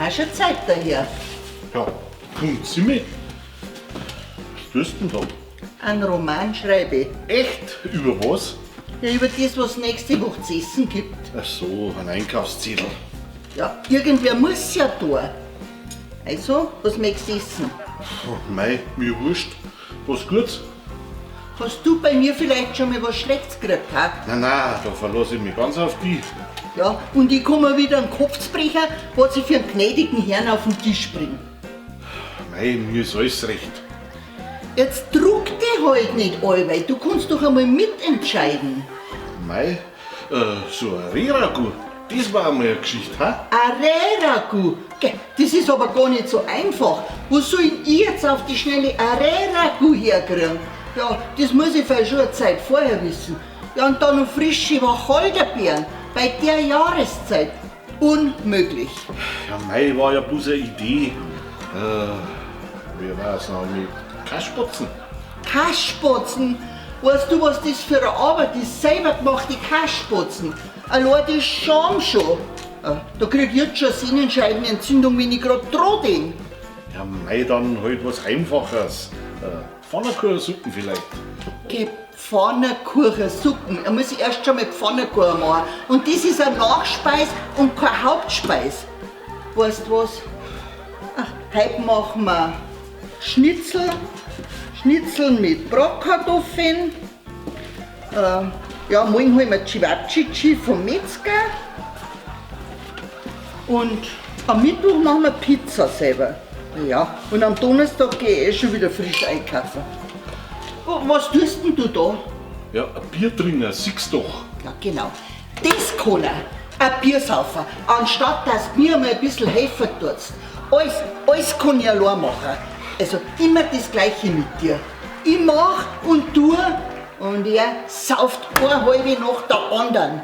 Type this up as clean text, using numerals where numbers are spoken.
Auch schon Zeit daher. Ja, Punkt 7. Was tust denn da? Einen Roman schreibe ich. Echt? Über was? Ja, über das, was nächste Woche zu essen gibt. Ach so, ein Einkaufszettel. Ja, irgendwer muss ja tun. Also, was möchtest du essen? Oh, mei, mir wurscht. Was Gutes? Hast du bei mir vielleicht schon mal was Schlechtes gekriegt, ha? Nein, nein, da verlasse ich mich ganz auf dich. Ja, und ich komme wieder einen Kopfsprecher, was ich für einen gnädigen Herrn auf den Tisch bringe. Mei, mir ist alles recht. Jetzt druck dich halt nicht allweil, du kannst doch einmal mitentscheiden. Mei, so ein Rehragout, das war einmal eine Geschichte, ha? Ein Rehragout, Gell, das ist aber gar nicht so einfach. Wo soll ich jetzt auf die Schnelle ein Rehragout herkriegen? Ja, das muss ich vielleicht schon eine Zeit vorher wissen. Ja, und dann noch frische Wacholderbeeren bei der Jahreszeit. Unmöglich. Ja, mei, war ja bloß eine Idee. Wie war's noch mit Kasspatzen? Kasspatzen? Weißt du, was das für eine Arbeit ist? Selber gemachte Kasspatzen. Allein die Scham schon. Da krieg ich jetzt schon eine Sehnenscheidenentzündung, wenn ich grad dran denk. Ja, mei, dann halt was Einfaches. Pfannkuchensuppen vielleicht. Geh, Pfannkuchensuppen. Da muss ich erst schon mal Pfannkuchen machen. Und das ist eine Nachspeis und keine Hauptspeis. Weißt du was? Ach, heute machen wir Schnitzel. Schnitzel mit Bratkartoffeln. Ja, morgen holen wir Cevapcici vom Metzger. Und am Mittwoch machen wir Pizza selber. Ja, und am Donnerstag gehe ich eh schon wieder frisch einkaufen. Was tust denn du da? Ja, ein Bier trinken, siehst doch. Ja, genau. Das kann er. Ein Bier saufen. Anstatt dass du mir mal ein bisschen helfen tust. Alles, alles kann ich allein machen. Also immer das Gleiche mit dir. Ich mach und tu und er sauft eine halbe nach der anderen.